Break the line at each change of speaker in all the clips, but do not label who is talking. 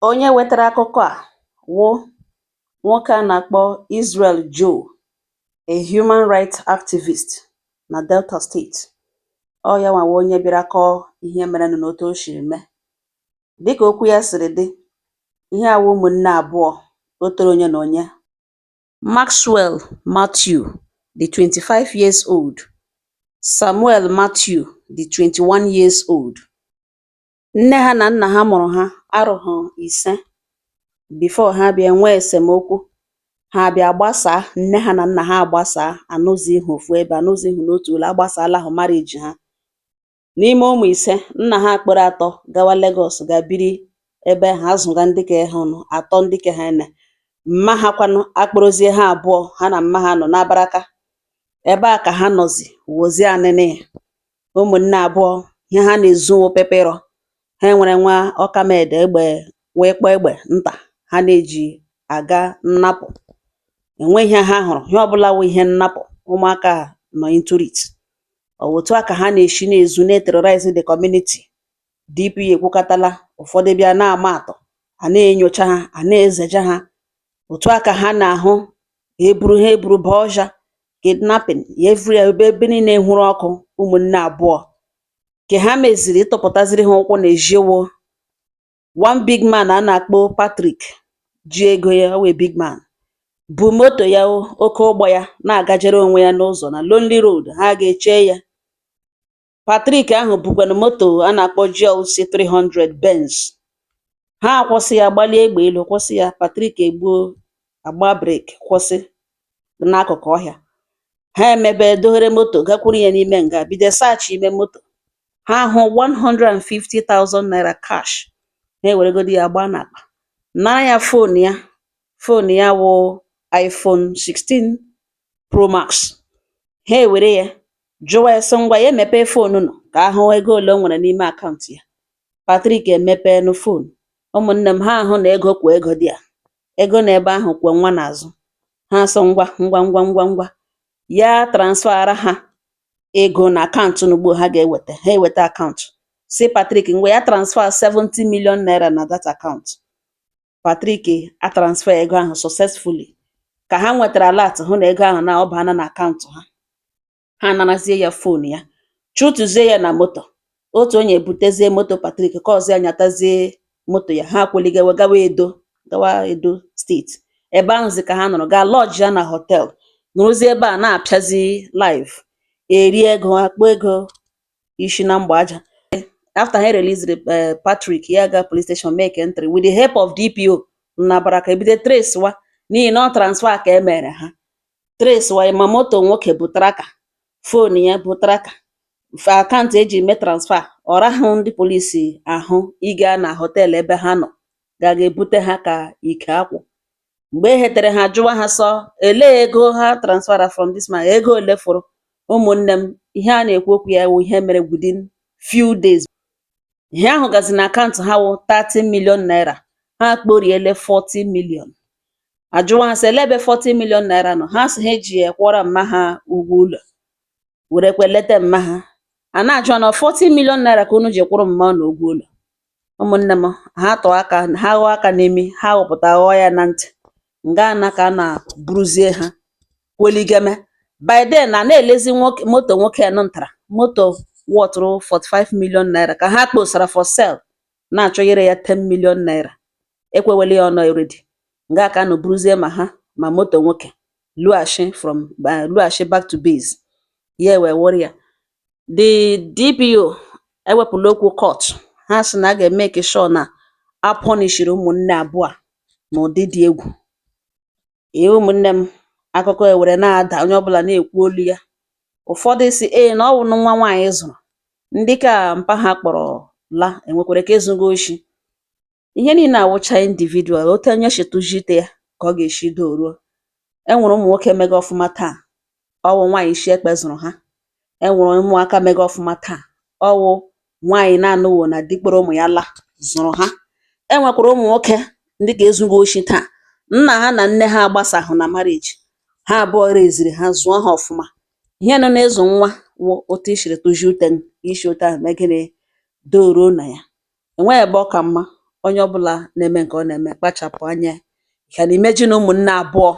Onye wetara akụkọ a wụ nwoke a na-akpọ Israel Joe, a human rights activist na Delta State. Ọ ya nwa wụ onye bịara kọọ ihe merenụ na otu o siri mee. Dịka okwu ya siri dị, ihe a wụ ụmụnne abụọ o toro onye na onye. Maxwell Matthew dị 25 years old, Samuel Matthew dị 21 years old. Nne ha na nna ha mụrụ ha arụghị 5 before ha bịa nwee esemokwu, ha bịa gbasaa. Nne ha na nna ha agbasaa, anọzighị ofu ebe, anọzighị n'otu ụlọ, agbasaala ahụ marriage ha. N'ime ụmụ 5, nna ha kpọrọ atọ gawa Lagos ga biri ebe ha azụga ndị ke ha nụ atọ ndị ke ha ene. Mma ha kwanụ akpọrọzie ha abụọ, ha na mma ha nọ n'Abaraka. Ebe a ka ha nọzi wụzie anịnị ụmụnne abụọ. Ihe ha na-ezu wụ pịpịrọ. Ha nwere nwa ọkamede egbe wee kpọọ egbe nta ha na-eji aga nnapụ. Enweghị ihe ha hụrụ, ihe ọbụla wụ ihe nnapụ, ụmụaka a nọ into it. Ọ wụ otu a ka ha na-esi na-ezu, na-terrorize the community. DPO ekwukatala, ụfọdụ bịa na-ama atụ, a na-enyocha ha, a na-ezeje ha. Otu a ka ha na-ahụ eburu ha eburu baa ọhịa, kidnapping every ebe, ebe niile hụrụ ọkụ. Ụmụnne abụọ ke ha meziri ịtụpụtaziri ha ụkwụ na-eji wụ one big man a na-akpọ Patrick ji ego ya. Ọ wụ a big man bu moto ya, oke ụgbọ ya na-agajere onwe ya n'ụzọ na lonely road. Ha ga-eche ya. Patrick ahụ bukwanụ moto a na-akpọ GLC 300 Benz. Ha akwụsị ya, gbalie egbe elu kwụsị ya. Patrick egbuo agba brake, kwụsị n'akụkụ ọhịa. Ha emebe doghere moto, gakwuru ya n'ime nga, bido search ime moto. Ha hụ 150,000 naira cash. Ha eweregodi ya gbaa n'akpa, nara ya phone ya. Phone ya wụ iPhone 16 Pro Max. Ha ewere ya, jụwa ya sị ngwa ya emepee phone nụ ka ahụ ego ole o nwere n'ime akaụntụ ya. Patrick emepeenụ phone. Ụmụnne m, ha ahụ na ego kwa ego dị a, ego nọ ebe ahụ kwe nwa n'azụ. Ha sị ngwa ngwa ngwa ngwa ngwa, ya transfera ha ego na akaụntụ n'ugbo ha ga-eweta. Ha eweta akaụntụ, si Patrick ngwa ya transfer 70 million naira na that account. Patrick a transfer ego ahụ successfully. Ka ha nwetara alert hụ na ego ahụ na ọ baana na akaụntụ ha, ha anarazie ya phone ya, chụtụzie ya na moto. Otu onye ebutezie moto Patrick, ka ọzọ ya nyatazie moto ya. Ha akweligewe gawa Edo, gawa Edo Steeti. Ebe ahụzi ka ha nọrọ gaa lodge ya na hotel, nọrọzie ebe a na-apịazi live, eri ego, akpọ ego isi na mgba aja. After ha released Patrick, ya ga police station make entry with the help of DPO na Abaraka. Ebido trace wa, n'ihi na ọ transfer ka e mere ha. Trace wa ma moto nwoke bụ tracker, phone ya bụ tracker, akaụntụ eji mee transfer. Ọ rahụ ndị polisi ahụ ịga na hotel ebe ha nọ ga ebute ha ka ike akwụ. Mgbe e hetere ha, jụwa ha sọ elee ego ha transfera from this man, ego ole fọrọ. Ụmụnne m, ihe a na-ekwu okwu ya wụ ihe mere within few days. Ihe ahụ gazi na akaụntụ ha wụ 30 million naira. Ha kporiele 40 million. Ajụwa ha sị elee ebe 40 million naira nọ. Ha sị ha eji ya kwụọrọ mma ha ụgwọ ụlọ, werekwe leta mma ha. A na-ajụ na 40 million naira ka unu ji kwụrụ mma unu ụgwọ ụlọ. Ụmụnne m, ha tụọ aka ha, ghọọ aka n'imi ha, ghọpụta ghọọ ya na ntị. Nga na ka a na-buruzie ha kweligeme. By then a na-elezi nwoke moto nwoke nọ ntara moto wọtụrụ 45 million naira ka ha kposara for sale, na-achọ ire ya 10 million naira. Ekwewele ya ọnụ already. Nga ka a nọ buruzie ma ha ma moto nwoke lughachi from lughachi back to base. Ya wee wụrụ ya the DPO ewepụla okwu court. Ha sị na a ga-emeke sure na a punishiri ụmụnne abụọ a n'ụdị dị egwu. Ee, ụmụnne m, akụkọ ewere na-ada, onye ọbụla na-ekwu olu ya. Ụfọdụ sị ee na ọ wụ nwa nwaanyị zụrụ ndị ka mpa ha kpọrọ la enwekwara ka ezugo oshi. Ihe niile awụcha individual, otu onye si tụjite ya ka ọ ga-esi doruo. E nwere ụmụ nwoke mega ọfụma taa, ọ wụ nwaanyị isi ekpe zụrụ ha. E nwere ụmụaka mega ọfụma taa, ọ wụ nwaanyị na-anụwo na di kpọrọ ụmụ ya la zụrụ ha. E nwekwara ụmụ nwoke ndị ka ezugo oshi taa, nna ha na nne ha agbasahụ na marriage, ha abụọ reziri ha, zụọ ha ọfụma. Ihe nọ n'ịzụ nwa wụ otu i siri tụzie ute isi otu ahụ mee gịnị doruo na ya. Enweghị ebe ọ ka mma. Onye ọbụla na-eme nke ọ na-eme, kpachapụ anya. Can imagine ụmụnne abụọ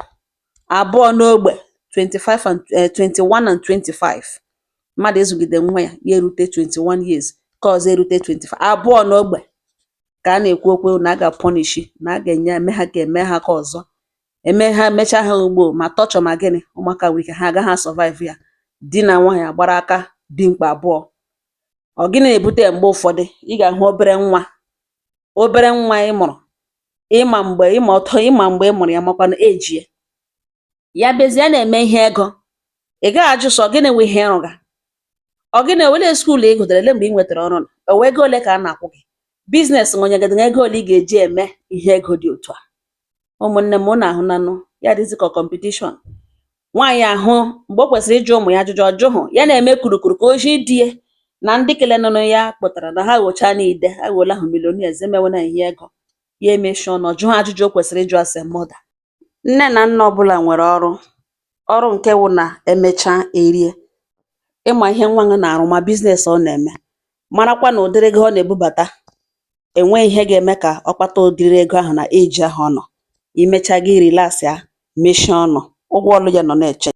abụọ n'ogbe 25 and 21 and 25, mmadụ ịzụgide nwa ya, ya erute 21 years, nke ọzọ erute 25, abụọ n'ogbe ka a na-ekwu okwu na a ga-punish, na a ga-enye eme ha ka eme ha ka ọzọ eme ha, mechaa ha ugbo ma torture ma gịnị. Ụmụaka nwere ike ha agaghị survive ya. Di na nwaanyị agbara aka dimkpa abụọ. Ọ gịnị na-ebute ya? Mgbe ụfọdụ ị ga-ahụ obere nwa, obere nwa ị mụrụ, ịma mgbe ịma ọtọ, ịma mgbe ị mụrụ ya, makwanụ age ya, ya bịazie na-eme ihe ego. Ị gaghị ajụ sọ gịnị wụ ihe ịrụga, ọ gịnị olee school ị gụtere, ele mgbe ị nwetara ọrụ, o wee ego ole ka a na-akwụ gị, business nwonyegide ego ole ị ga-eji eme ihe ego dị otu a. Ụmụnne m, unu ahụnanụ ya dịzị ka competition. Nwaanyị ahụ, mgbe o kwesịrị ịjụ ụmụ ya ajụjụ, ọ jụhụ ya, na-eme kurukuru ka oji di ya na ndị kelenụnụ ya kpụtara na ha ghọchaa n'ide aghọọla ahụ millionaires, emewe ihe ego ya, emechie ọnụ, ọ jụghị ajụjụ o kwesịrị ịjụ as a mother. Nne na nna ọbụla nwere ọrụ, ọrụ nke wụ na emechaa erie. Ịma ihe nwa gị na-arụ, ma business ọ na-eme, marakwa na ụdịrị ego ọ na-ebubata, enweghị ihe ga-eme ka ọ kpata ụdịrị ego ahụ na age ahụ ọ nọ. Imechaa, gị relax ya, mechie ọnụ, ụgwọ ọlụ ya nọ na-eche.